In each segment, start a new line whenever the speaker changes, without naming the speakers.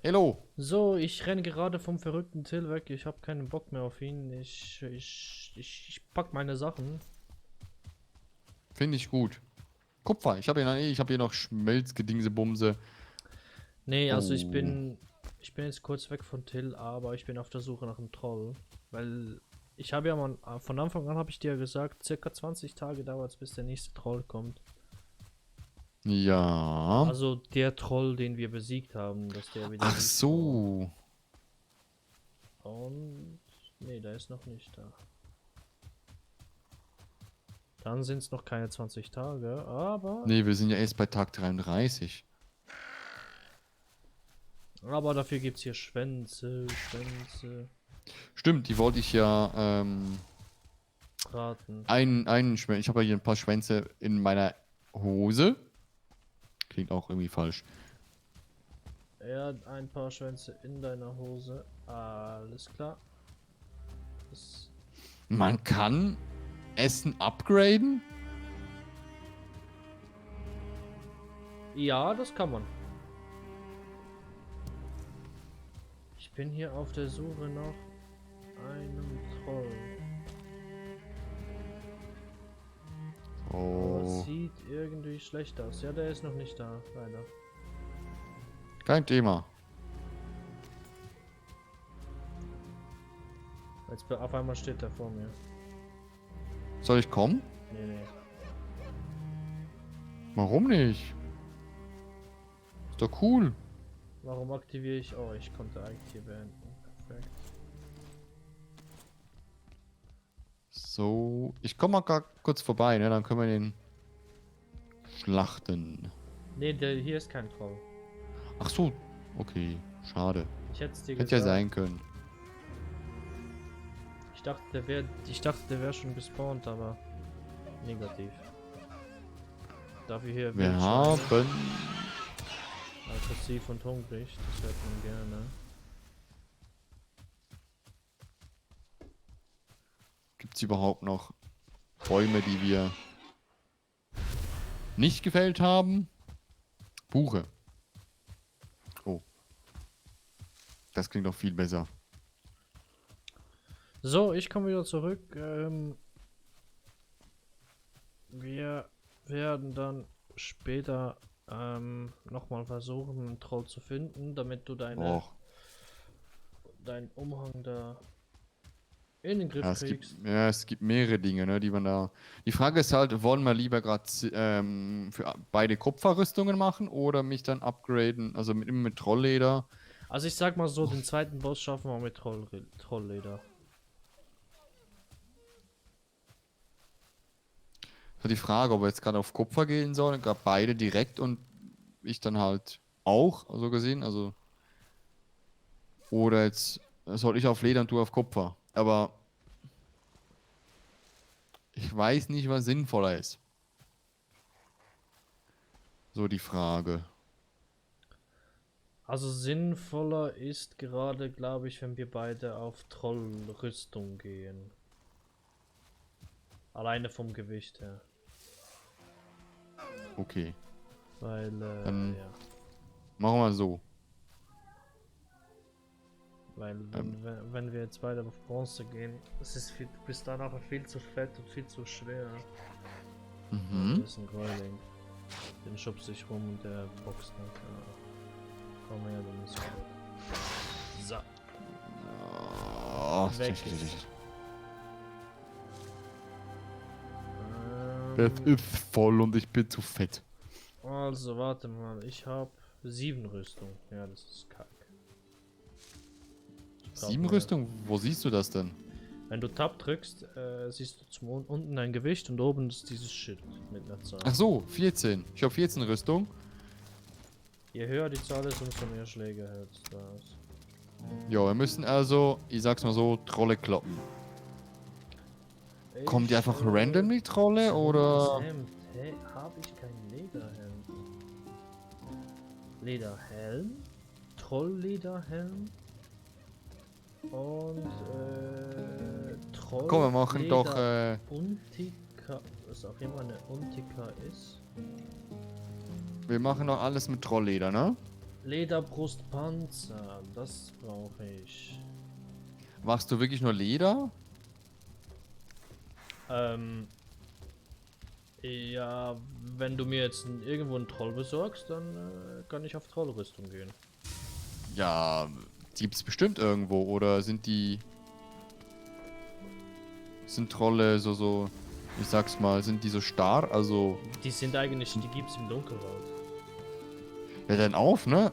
Hello.
So, ich renne gerade vom verrückten Till weg. Ich habe keinen Bock mehr auf ihn. Ich pack meine Sachen.
Finde ich gut. Kupfer. Ich habe hier noch Schmelzgedingse Bumse.
Nee, also
Oh.
ich bin jetzt kurz weg von Till, aber ich bin auf der Suche nach einem Troll. Weil ich habe ja mal, von Anfang an habe ich dir ja gesagt, circa 20 Tage dauert es, bis der nächste Troll kommt.
Ja.
Also der Troll, den wir besiegt haben, dass der wieder
Ach
respawnt.
so.
Und nee, der ist noch nicht da. Dann sind es noch keine 20 Tage, aber
Nee, wir sind ja erst bei Tag 33.
dafür gibt es hier Schwänze,
Stimmt, die wollte ich ja,
Braten.
einen Schwänz. Ich habe ja hier ein paar Schwänze in meiner Hose. Klingt auch irgendwie falsch.
Er hat ein paar Schwänze in deiner Hose. Alles klar. Das,
Man kann Essen upgraden?
ja, das kann man. Ich bin hier auf der Suche nach einem Troll. Aber
Oh.
sieht irgendwie schlecht aus. Ja, der ist noch nicht da, leider.
Kein Thema.
Jetzt auf einmal steht er vor mir.
Soll ich kommen?
Nee.
Warum nicht? Ist doch cool.
Warum aktiviere ich? Oh, ich konnte eigentlich hier beenden. Perfekt.
So, ich komme mal kurz vorbei, ne? Dann können wir den schlachten.
Nee, hier ist kein Troll.
Ach so, okay, schade.
Ich hätte es dir
Hätte ja
gesagt.
sein können.
Ich dachte, der wäre schon gespawnt, aber negativ. Dafür hier
Wir
Wildschweine,
haben...
aggressiv und hungrig, das hört man gerne.
Gibt es überhaupt noch Bäume, die wir nicht gefällt haben? Buche. Oh, das klingt doch viel besser.
So, ich komme wieder zurück. Wir werden dann später nochmal versuchen, einen Troll zu finden, damit du
Och,
deinen Umhang da in den Griff
ja,
kriegst.
es gibt mehrere Dinge, ne, die man da... Die Frage ist halt, wollen wir lieber gerade für beide Kupferrüstungen machen oder mich dann upgraden, also mit Trollleder?
Also ich sag mal so, den zweiten Boss schaffen wir mit Trollleder.
So die Frage, ob wir jetzt gerade auf Kupfer gehen sollen, gerade beide direkt und ich dann halt auch, so gesehen, also. Oder jetzt soll ich auf Leder und du auf Kupfer. Aber ich weiß nicht, was sinnvoller ist. So die Frage.
Also sinnvoller ist gerade, glaube ich, wenn wir beide auf Trollrüstung gehen. Alleine vom Gewicht her.
Okay.
Weil,
Dann
ja.
machen wir so.
Weil, wenn wir jetzt beide auf Bronze gehen, du bist dann aber viel zu fett und viel zu schwer.
Mhm.
Das ist ein Gräuling. Den schubst sich rum und der boxt dann. Komm her, dann ist gut. So.
Oh,
Weg ist.
das ist voll und ich bin zu fett.
Also, warte mal. Ich habe 7 Rüstung. Ja, das ist kack.
7 Rüstung? Wo siehst du das denn?
Wenn du Tab drückst, siehst du unten ein Gewicht und oben ist dieses Schild mit einer Zahl.
Ach so, 14. Ich habe 14 Rüstung.
Je höher die Zahl ist, umso mehr Schläge hältst du aus.
Ja, wir müssen also, ich sag's mal so, Trolle kloppen. Kommen die einfach random, die Trolle, oder?
Hemd. Hä? Habe ich kein Lederhemd? Lederhelm? Trolllederhelm? Und, Troll.
Komm, wir machen doch,
Untika. Was auch immer eine Untika ist.
wir machen doch alles mit Trollleder, ne?
Lederbrustpanzer, das brauche ich.
Machst du wirklich nur Leder?
Ja, wenn du mir jetzt irgendwo einen Troll besorgst, dann kann ich auf Trollrüstung gehen.
Ja, die gibt's bestimmt irgendwo. Oder sind Trolle ich sag's mal, sind die so starr? Also,
Die sind eigentlich, die gibt's im Dunkelwald.
ja dann auf, ne?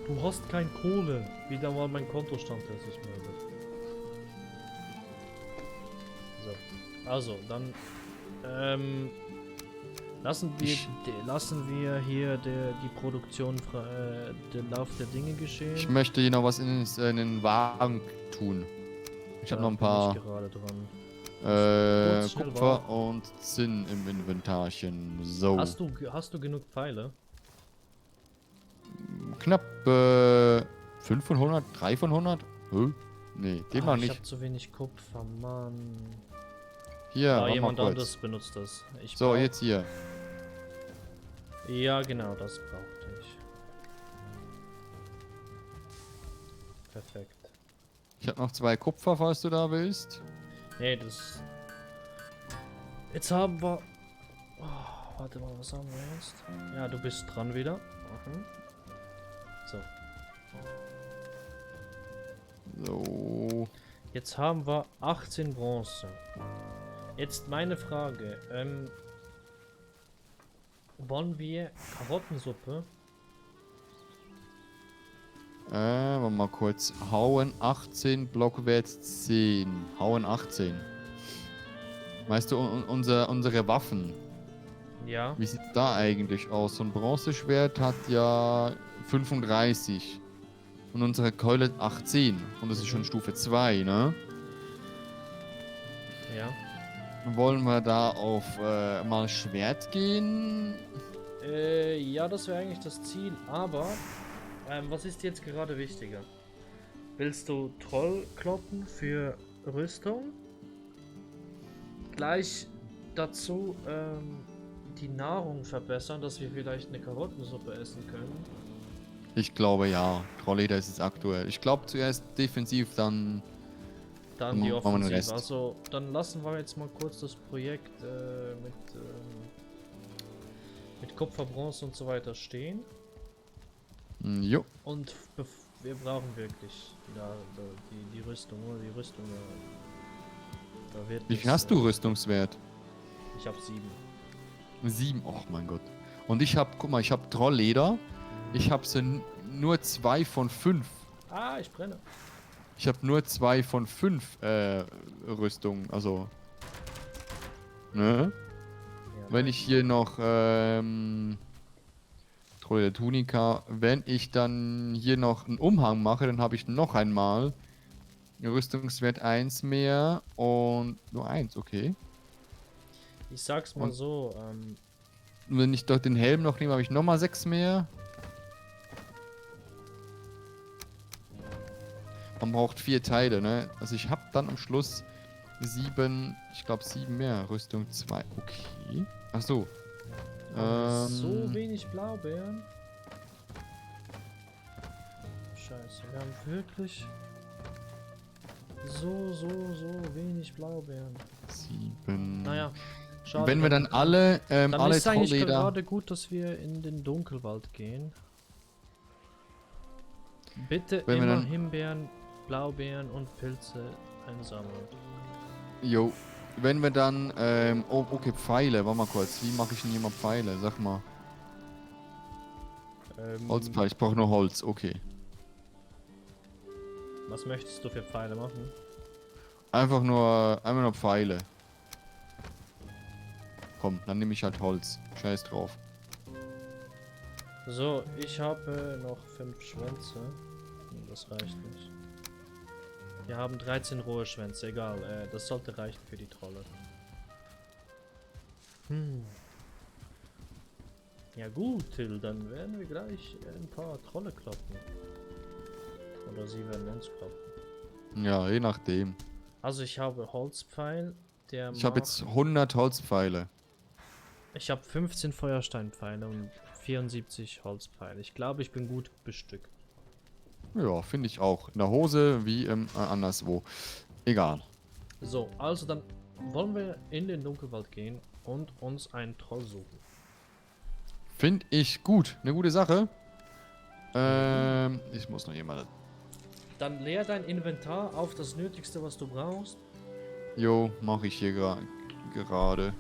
Du hast kein Kohle. Wieder mal mein Kontostand, der sich meldet. So, also, dann, lassen wir hier die Produktion, den Lauf der Dinge geschehen.
Ich möchte hier noch was in den Wagen tun. Ich habe noch ein paar
gerade dran. Kurz schnell
Kupfer und Zinn im Inventarchen. So.
Hast du genug Pfeile?
Knapp 5 von 100, 3 von 100? Nee, den noch
Ich
nicht.
habe zu wenig Kupfer, Mann.
Hier, mach mal
Jemand
kurz.
anderes benutzt das.
So, jetzt hier.
Ja, genau, das brauchte ich. Perfekt.
Ich habe noch 2 Kupfer, falls du da willst.
Nee, das... Jetzt haben wir... Oh, warte mal, was haben wir jetzt? Ja, du bist dran wieder. Mhm. So.
So.
Jetzt haben wir 18 Bronze. Jetzt meine Frage. Wollen wir Karottensuppe?
Warte mal kurz. Hauen 18, Blockwert 10. Hauen 18. Weißt du, unsere Waffen,
Ja.
wie sieht's da eigentlich aus? So ein Bronzeschwert hat ja 35. Und unsere Keule 18. Und das ist schon Stufe 2, ne?
Ja.
Wollen wir da auf mal Schwert gehen?
Ja, das wäre eigentlich das Ziel, aber was ist jetzt gerade wichtiger? Willst du Trollkloppen für Rüstung? Gleich dazu die Nahrung verbessern, dass wir vielleicht eine Karottensuppe essen können.
Ich glaube ja. Trollleder ist es aktuell. Ich glaube zuerst defensiv, dann
Dann die
machen wir den
Offensive.
Rest.
Also, dann lassen wir jetzt mal kurz das Projekt mit Kupfer, Bronze und so weiter stehen.
Jo.
Und wir brauchen wirklich die Rüstung, oder? Die Rüstung, da wird
Wie viel hast du Rüstungswert?
Ich habe 7.
7. Oh mein Gott. Und ich habe, guck mal, ich habe Trollleder. Ich habe nur 2 von 5.
Ah, ich brenne.
Ich habe nur 2 von 5 Rüstungen. Also. Ne?
Ja,
Wenn ich hier noch Trolle Tunika, wenn ich dann hier noch einen Umhang mache, dann habe ich noch einmal Rüstungswert 1 mehr und nur 1, okay.
ich sag's mal
Und-
so,
Und wenn ich doch den Helm noch nehme, habe ich nochmal 6 mehr. Man braucht 4 Teile, ne? Also ich habe dann am Schluss 7, ich glaube 7 mehr. Rüstung 2, okay. Ach so.
so wenig Blaubeeren. Scheiße, wir haben wirklich so wenig Blaubeeren.
7.
Naja, schade.
Wenn wir dann alle,
dann
alle
ist eigentlich
Trollleder...
gerade gut, dass wir in den Dunkelwald gehen. Bitte
Wenn wir
immer
dann-
Himbeeren, Blaubeeren und Pilze einsammeln.
Jo. Wenn wir dann, oh, okay, Pfeile, warte mal kurz. Wie mache ich denn hier mal Pfeile? Sag mal. Holzpfeil, ich brauche nur Holz, okay.
Was möchtest du für Pfeile machen?
Einfach nur Pfeile. Komm, dann nehme ich halt Holz. Scheiß drauf.
So, ich habe noch 5 Schwänze. Das reicht nicht. Wir haben 13 rohe Schwänze, egal. Das sollte reichen für die Trolle. Ja gut, Till, dann werden wir gleich ein paar Trolle kloppen. Oder sie werden uns kloppen.
Ja, je nachdem.
Also ich habe Holzpfeil,
Ich habe jetzt 100 Holzpfeile.
Ich habe 15 Feuersteinpfeile und 74 Holzpfeile. Ich glaube, ich bin gut bestückt.
Ja, finde ich auch. In der Hose wie anderswo. Egal.
So, also dann wollen wir in den Dunkelwald gehen und uns einen Troll suchen.
Finde ich gut. Eine gute Sache. Ich muss noch jemand.
Dann leer dein Inventar auf das Nötigste, was du brauchst.
Jo, mache ich hier gerade.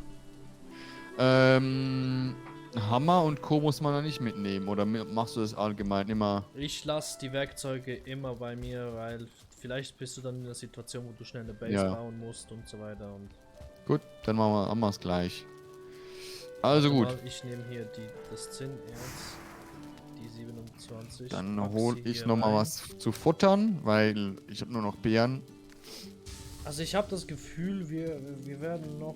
Hammer und Co. muss man da nicht mitnehmen. Oder machst du das allgemein immer?
Ich lasse die Werkzeuge immer bei mir, weil vielleicht bist du dann in der Situation, wo du schnell eine Base
Ja.
bauen musst und so weiter. Und
Gut, dann haben wir es gleich. Also
warte
gut.
mal, ich nehme hier das Zinnerz, die 27.
Dann
pack
hole
sie
ich
hier
nochmal
rein.
was zu futtern, weil ich habe nur noch Beeren.
Also ich habe das Gefühl, wir werden noch,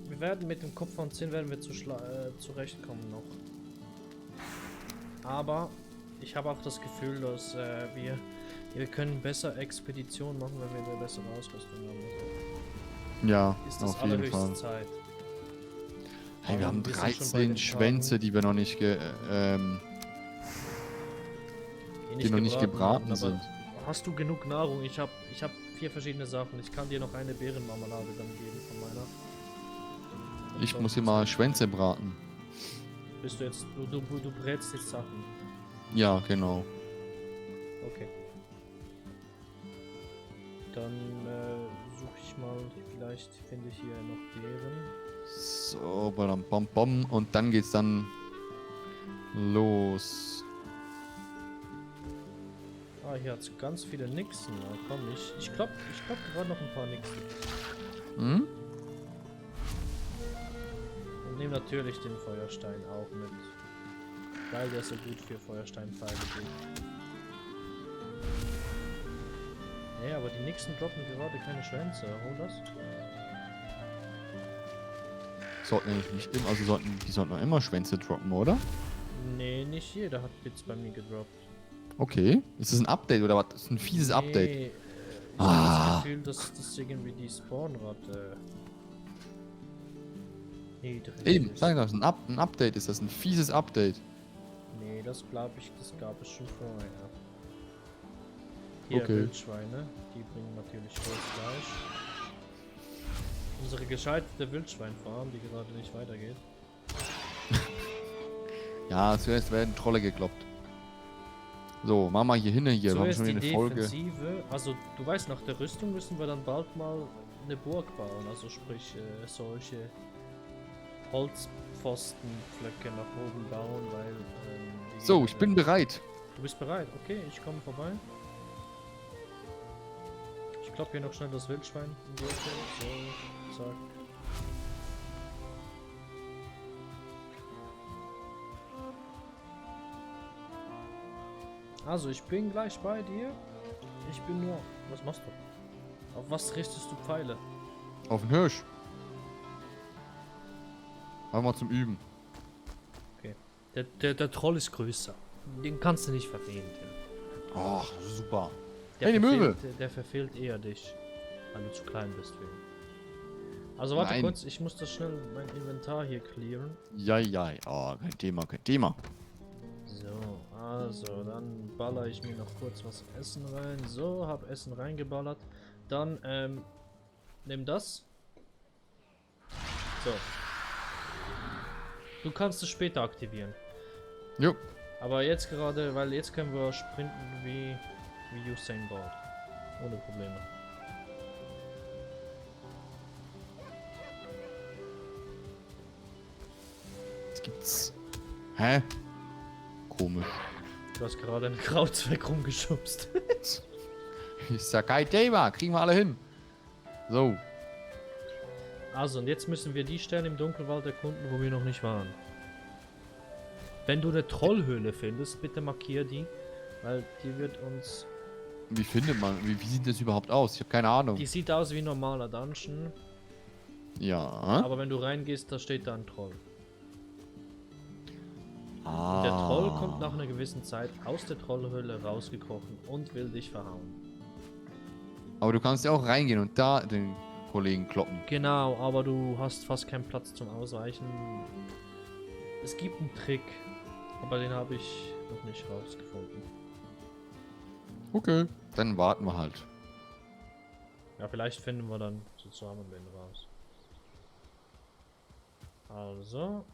wir werden mit dem Kopf von 10 werden wir zurechtkommen noch. Aber ich habe auch das Gefühl, dass wir können besser Expeditionen machen, wenn wir eine bessere Ausrüstung haben. Also
Ja,
ist das
auf jeden
allerhöchste
Fall.
Zeit.
Hey, wir haben
Wir sind schon bei
13
den
Schwänze,
Tagen,
die wir noch nicht, die noch nicht gebraten
aber
sind.
hast du genug Nahrung? Ich hab 4 verschiedene Sachen. Ich kann dir noch eine Beerenmarmelade dann geben von meiner.
Ich muss hier mal Schwänze braten.
Bist du jetzt, du brätst jetzt Sachen.
Ja, genau.
Okay. Dann suche ich mal, vielleicht finde ich hier noch Beeren.
So, badam, bom, bom. Und dann geht's dann los.
Ah, hier hat es ganz viele Nixen. Na komm, ich glaub gerade noch ein paar Nixen.
Hm?
Und nehme natürlich den Feuerstein auch mit. Weil der so gut für Feuersteinpfeile geht. Nee, aber die Nixen droppen gerade keine Schwänze. Hol das.
Sollten eigentlich nicht immer, also die sollten doch immer Schwänze droppen, oder?
Nee, nicht jeder hat Bits bei mir gedroppt.
Okay. Ist das ein Update oder was? Das ist ein fieses Update.
Ich
Ah.
habe das Gefühl, dass das irgendwie die Spawnrate niedrig
Eben,
ist.
sag ich doch, ein Update ist das, ein fieses Update.
Nee, das glaube ich, das gab es schon vorher. Hier,
Okay.
Wildschweine, die bringen natürlich Fleisch. Unsere gescheiterte Wildschweinfarm, die gerade nicht weitergeht.
Ja, zuerst werden Trolle gekloppt. So, machen wir hier hin, hier. Wir haben
Zuerst
schon
die
eine Folge.
Defensive, also du weißt, nach der Rüstung müssen wir dann bald mal eine Burg bauen, also sprich solche Holzpfostenpflöcke nach oben bauen, weil... die
So,
Gegner
ich bin
werden-
bereit.
Du bist bereit? Okay, ich komme vorbei. Ich klopp hier noch schnell das Wildschwein in die Ecke. So, zack. Also, ich bin gleich bei dir. Ich bin nur... Was machst du? Auf was richtest du Pfeile?
Auf den Hirsch. Einmal zum Üben.
Okay. Der Troll ist größer. Den kannst du nicht verfehlen.
Oh, super.
Der
Hey, die Möwe.
Der verfehlt eher dich, weil du zu klein bist für ihn. Also warte
Nein.
kurz, ich muss das schnell mein Inventar hier clearen.
Ja, ja, oh, kein Thema, kein Thema.
So, also dann baller ich mir noch kurz was Essen rein. So, hab Essen reingeballert. Dann, nimm das. So. Du kannst es später aktivieren.
Jo.
Aber jetzt gerade, weil jetzt können wir sprinten wie Usain Bolt. Ohne Probleme.
Was gibt's? Hä? Komisch.
Du hast gerade einen Krautzweig rumgeschubst.
Ist ja kein Thema, kriegen wir alle hin. So.
Also, und jetzt müssen wir die Stellen im Dunkelwald erkunden, wo wir noch nicht waren. Wenn du eine Trollhöhle findest, bitte markier die, weil die wird uns...
Wie findet man, wie sieht das überhaupt aus? Ich habe keine Ahnung.
Die sieht aus wie ein normaler Dungeon,
Ja.
aber wenn du reingehst, da steht da ein Troll.
Ah.
Und der Troll kommt nach einer gewissen Zeit aus der Trollhöhle rausgekrochen und will dich verhauen.
Aber du kannst ja auch reingehen und da den Kollegen kloppen.
Genau, aber du hast fast keinen Platz zum Ausweichen. Es gibt einen Trick, aber den habe ich noch nicht rausgefunden.
Okay. Dann warten wir halt.
Ja, vielleicht finden wir dann zusammen den raus. Also,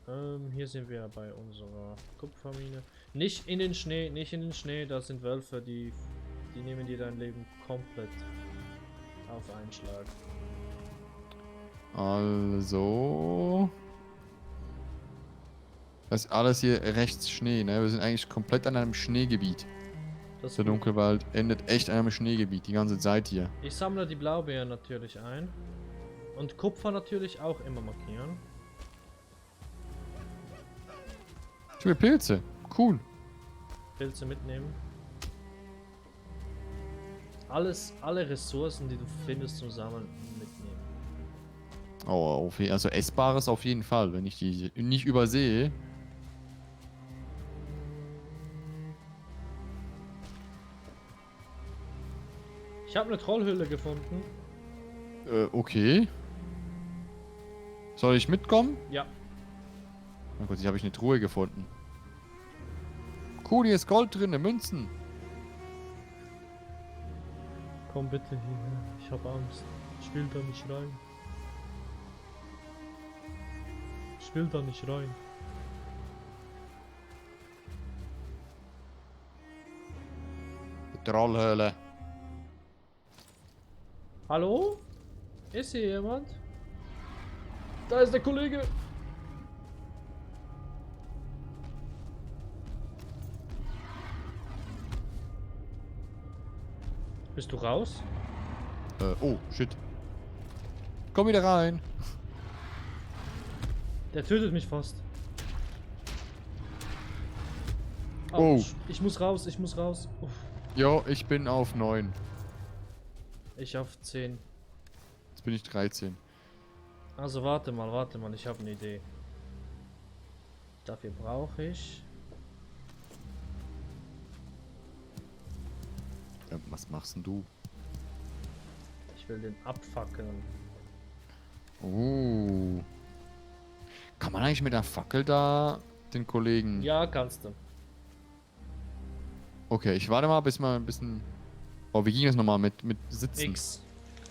hier sind wir bei unserer Kupfermine. Nicht in den Schnee, nicht in den Schnee, da sind Wölfe, die nehmen dir dein Leben komplett auf einen Schlag.
Also. Das ist alles hier rechts Schnee, ne? Wir sind eigentlich komplett an einem Schneegebiet.
Das
Der Dunkelwald endet echt an einem Schneegebiet, die ganze Zeit hier.
Ich sammle die Blaubeeren natürlich ein. Und Kupfer natürlich auch immer markieren.
Ich will Pilze. Cool.
Pilze mitnehmen. Alle Ressourcen, die du findest zum Sammeln, mitnehmen.
Oh, also Essbares auf jeden Fall, wenn ich die nicht übersehe.
Ich habe eine Trollhöhle gefunden.
Okay. Soll ich mitkommen?
Ja.
Na gut, hier habe ich eine Truhe gefunden. Cool, hier ist Gold drin, Münzen.
Komm bitte hierher. Ich habe Angst. Ich will da nicht rein. Ich will da nicht rein.
Die Trollhöhle.
Hallo? Ist hier jemand? Da ist der Kollege. Bist du raus?
Oh, shit. Komm wieder rein.
Der tötet mich fast.
Oh.
Autsch. Ich muss raus, ich muss raus. Uff.
Jo, ich bin auf 9.
Ich auf 10.
Jetzt bin ich 13.
Also warte mal, ich habe eine Idee. Dafür brauche ich...
Was machst denn du?
Ich will den abfackeln.
Oh. Kann man eigentlich mit der Fackel da den Kollegen...
Ja, kannst du.
Okay, ich warte mal, bis mal ein bisschen... Oh, wie ging das nochmal mit Sitzen?
X.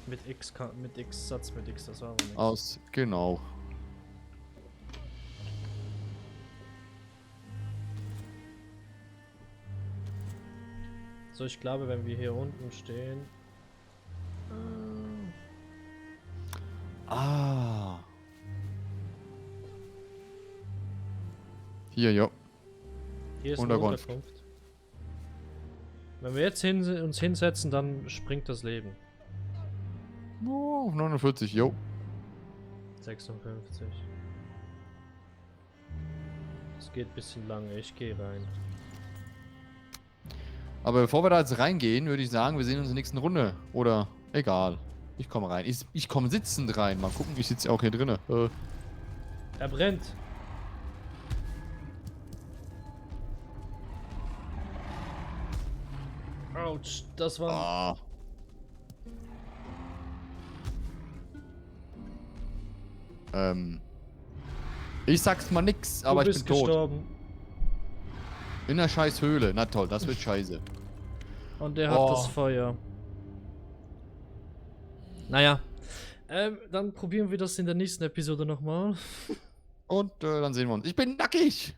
Mit X, mit X, Satz mit X, das war aber nichts.
Aus, genau.
So, ich glaube, wenn wir hier unten stehen...
Ah. Hier, jo.
Hier ist eine
Unterkunft.
Unterkunft. Wenn wir jetzt uns hinsetzen, dann springt das Leben.
Oh, auf 49, jo.
56. Es geht ein bisschen lange, ich gehe rein.
Aber bevor wir da jetzt reingehen, würde ich sagen, wir sehen uns in der nächsten Runde. Oder, egal. Ich komme rein. Ich komme sitzend rein. Mal gucken, ich sitze ja auch hier drinne.
Er brennt. Autsch, das war...
Ah. Ich sag's mal nix, aber
du
ich
bist
bin tot.
gestorben.
In der scheiß Höhle. Na toll, das wird scheiße.
Und der hat das Feuer. Naja. Dann probieren wir das in der nächsten Episode nochmal.
Und dann sehen wir uns. Ich bin nackig!